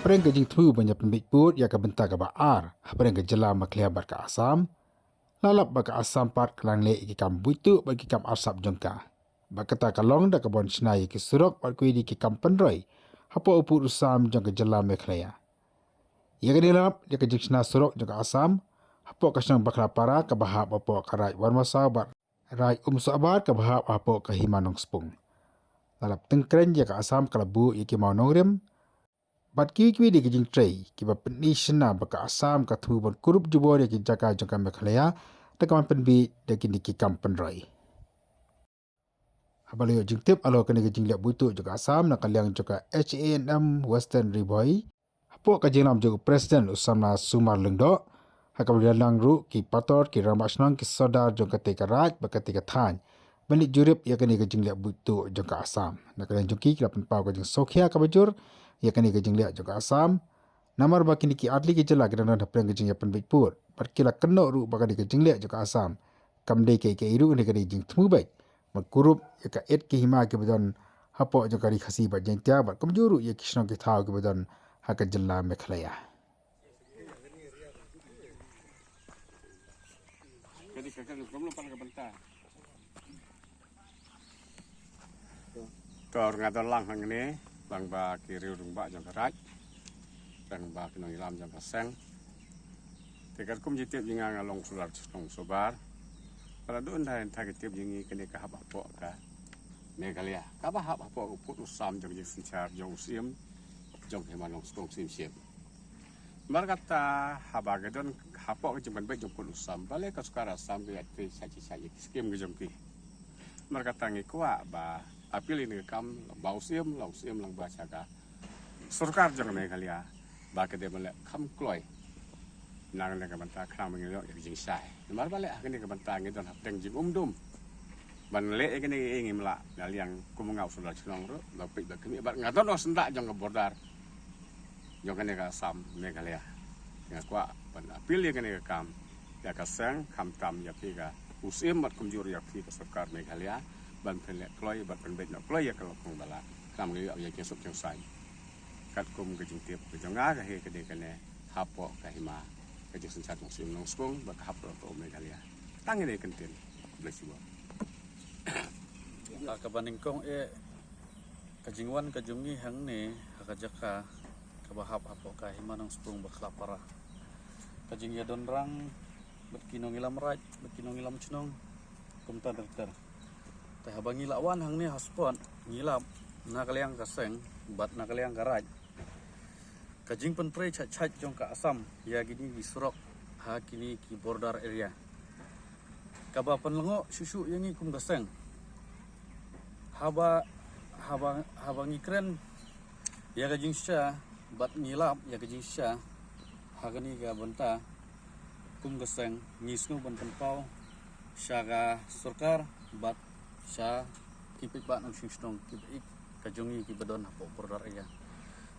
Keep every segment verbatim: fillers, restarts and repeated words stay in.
hapdeng ka jingthmu ban ïa pynbeit pud ïa ka bynta kaba ar hapdeng ka jylla Meghalaya bad ka Assam, la lap ba ka Assam pat ka dang leh ïa ki kam buit tuh bad ki kam arsap jong ka. Bad kata ka long da kaban shna ïa ki surok bad kiwei de ki kam pynroi hapoh u pud u sam jong ka jylla Meghalaya. Ïa kane la lap ïa ka jingshna surok jong ka Assam hapoh ka shnong Bakhlapara kaba hap hapoh ka Raid Warmasaw bad Raid Umsohbar kaba hap hapoh ka Hima Nongspung. La lap tyngkrein ïa ka Assam ka la buh ïa ki mawnongrim bad kiwei kiwei de ki jingtrei kiba pyni shynna ba ka Assam ka thmu ban kurup jubor ïa ki jaka jong ka Meghalaya da ka ban pynbeit da kine ki kam pynroi. Haba la ïoh jingtip halor kane ka jingleh buit tuh jong ka Assam na ka liang jong ka H A N M Western Ri Bhoi, hapoh ka jingïalam jong u President u samla Sumar Lyngdoh, ha kaba la ïalang ruh ki pator, ki rangbah shnong, ki sordar jong katei ka raid bad katei ka thaiñ ban leit jurip ïa kane ka jingleh buit tuh jong ka Assam. Na ka liang jong ki, ki la pynpaw ka jingsngewkhia kaba jur ïa kane ka jingleh jong ka Assam, namar ba kine ki artylli ki jylla ki dang don hapdeng ka jingïapynbeit pud bad ki la kynnoh ruh ba kane ka jingleh jong ka Assam kam dei kaei kaei ruh, ne ka dei jingthmu beit ban kurup ïa ka ïit ki hima kiba don hapoh jong ka Ri Khasi bad Jaiñtia bad kumjuh ruh ïa ki shnong ki thaw kiba don ha ka jylla Meghalaya. To, nga don lang hangne lang ba ki riew rangbah jong ka raid, lang ba ki nongïalam jong ka seng. Te katkum jingtip jong nga, nga long u sordar shnong Umsohbar. Ba la duna ïa ka tip jong ngi, kane ka hap hapoh ka Meghalaya, kaba hap hapoh u pud u sam jong ka jingsynshar jong u Syiem jong ka Hima Nongspung, Syiem Ship. Namar kata, haba ka don hapoh ka jingpynbeit jong u pud u sam, balei ka sorkar Assam ka ïaid peit sha sha ïa ki skim ka jong ki. Namar kata ngi kwah ba appeal ïa kane ka kam, ba u Syiem, la u Syiem lang ba sha ka sorkar jong ka Meghalaya ba ka dei ban leh kham kloi na kane ka bynta khnang ba ngin ïoh ïa ka jingshai. Namar balei ha kane ka bynta ngi don hapdeng jingumdum ban leh ïa kane, ngim lah. Na liang kum nga u sordar shnong ruh, nga peit bad khmih bad nga don ha syndah jong ka border jong kane ka Assam Meghalaya. Nga kwah ban appeal ïa kane ka kam ïa ka seng, khamtam ïa phi ka u Syiem bad kumjuh ïa phi ka sorkar Meghalaya ban pynleh kloi bad pynbeit noh kloi ïa ka longkong ba lah, khnang ba ngin ïoh ïa ka jingsuk jingsaiñ. Katkum ka jingtip ka jong nga, ka hei ka dei kane hapoh ka hima ka jingsynshar jong u Syiem Nongspung bad ka hap hapoh Meghalaya. Tang ïa kane ka ktien. Khublei shibun. Ha kaba nyngkong eh, ka jingwan ka jong ngi hangne ha ka jaka kaba hap hapoh ka Hima Nongspung Bakhlapara, ka jingïadonrang bad ki nongïalam raid bad ki nongïalam shnong kumta ter ter. Te haba ngi la wan hangne ha spot, ngi lap na ka liang ka seng bad na ka liang ka raid, ka jingpyntrei chait chait jong ka Assam ïa kine ki surok ha kine ki border area, kaba pynlyngngoh shuh shuh ïa ngi kum ka seng. Haba, haba, haba ngi kren ïa ka jingshisha bad ngi lap ïa ka jingshisha ha kane ka bynta, kum ka seng ngi sngew ban pynpaw sha ka sorkar bad sha ki paidbah nongshong shnong kiba ïeit ka jong ngi kiba don hapoh border area.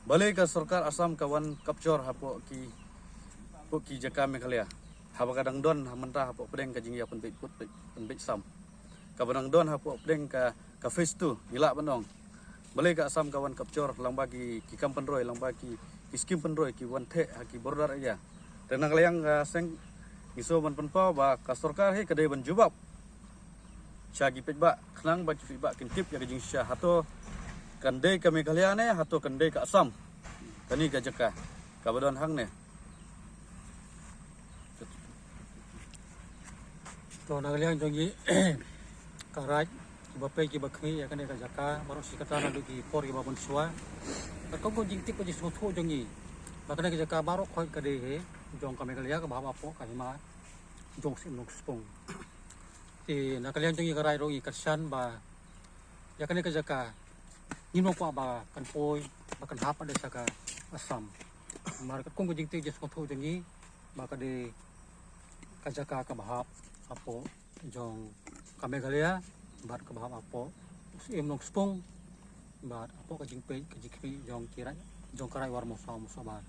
Balei ka sorkar Assam ka wan capture hapoh ki, hapoh ki jaka Meghalaya, haba ka dang don ha mynta hapoh pdeng ka jingïapynbeit pud, pynbeit sam, kaba dang don hapoh pdeng ka, ka phase two, ngi lah ban ong. Balei ka Assam ka wan capture lyngba ki, ki kam pynroi, lyngba ki, ki skim pynroi ki wan theh ha ki border area. Te na ka liang ka seng ngi sngew ban pynpaw ba ka sorkar hi ka dei ban jubab sha ki paidbah khnang ba ki paidbah kin tip ïa ka jingshisha, hato kan dei ka Meghalaya ne hato kan dei ka Assam kane ka jaka kaba don hangne. To, na ka liang jong ngi ka raid, kiba peit kiba khmih ïa kane ka jaka baroh shi katta naduh ki por kiba mynshuwa. Katkum ka jingtip ka jingsngewthuh jong ngi ba kane ka jaka baroh khoit ka dei hi jong ka Meghalaya kaba hap hapoh ka hima jong u Syiem Nongspung. Te na ka liang jong ngi ka raid ruh ngi kyrshan ba ïa kane ka jaka ngim kwah ba kan poi, ba kan hap pat sha ka Assam. Namar katkum ka jingtip jingsngewthuh jong ngi ba ka dei ka jaka kaba hap hapoh jong ka Meghalaya bad kaba hap hapoh u Syiem Nongspung bad hapoh ka jingpeit ka jingkhmih jong ki raid, jong ka raid Warmasaw Umsohbar.